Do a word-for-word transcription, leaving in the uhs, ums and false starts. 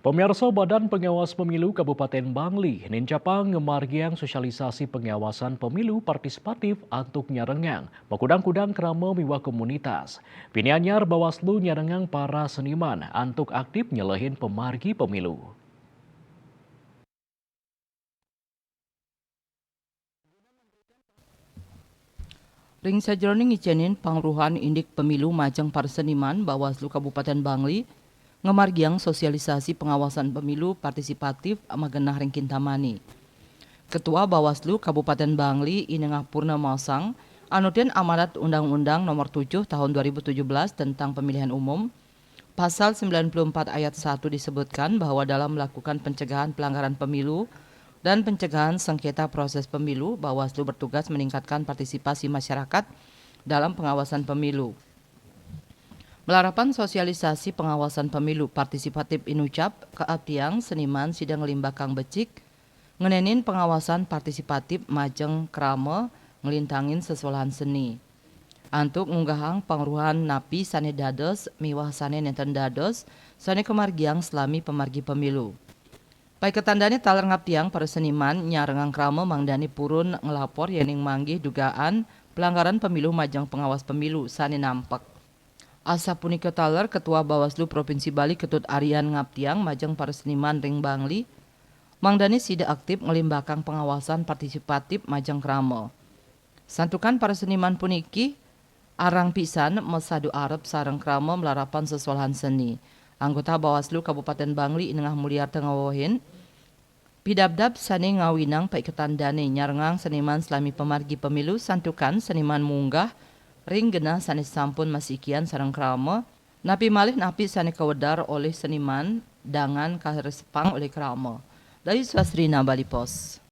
Pemirsa, Badan Pengawas Pemilu Kabupaten Bangli nincapang ngamargiang sosialisasi pengawasan pemilu partisipatif antuk nyarengang makudang-kudang krama miwah komunitas. Pinih anyar, Bawaslu nyarengang para seniman antuk aktif nyelehin pemargi pemilu. Ring sajeroning ngicenin pangruhan indik pemilu majeng para seniman, Bawaslu Kabupaten Bangli ngamargiang sosialisasi pengawasan pemilu partisipatif magenah ring Kintamani. Ketua Bawaslu Kabupaten Bangli, I Nengah Purna Masang, anutin amanat Undang-Undang Nomor tujuh Tahun dua ribu tujuh belas tentang Pemilihan Umum, Pasal sembilan puluh empat ayat satu disebutkan bahwa dalam melakukan pencegahan pelanggaran pemilu dan pencegahan sengketa proses pemilu, Bawaslu bertugas meningkatkan partisipasi masyarakat dalam pengawasan pemilu. Malarapan sosialisasi pengawasan pemilu partisipatif inucap kaaptiang seniman sida nglimbakang becik, ngenenin pengawasan partisipatif majeng krama nglintangin sesolahan seni. Antuk ngunggahang pangruhan napi sane dados miwah sane nenten dados, sane kamargiang salami pamargi pemilu. Paiketan dane taler ngaptiang para seniman nyarengang krama mangdane purun nglapor yening manggih dugaan pelanggaran pemilu majeng pengawas pemilu sane nampek. Asapunika taler Ketua Bawaslu Provinsi Bali Ketut Arian ngaptiang majeng para seniman ring Bangli, mangdane sida aktif nglimbakang pengawasan partisipatif majeng krama. Santukan para seniman puniki arang pisan masadu arep sareng krama malarapan sesolahan seni. Anggota Bawaslu Kabupaten Bangli I Nengah Mulyarta ngawewehin, pidabdab sane ngawinang paiketan dane nyarengang seniman salami pamargi pemilu santukan seniman munggah ring genah sane sampun masikian sareng krama, napi malih napi sane kawedar olih seniman dangan karesepang olih krama. Dayu Swasrina, Bali Post.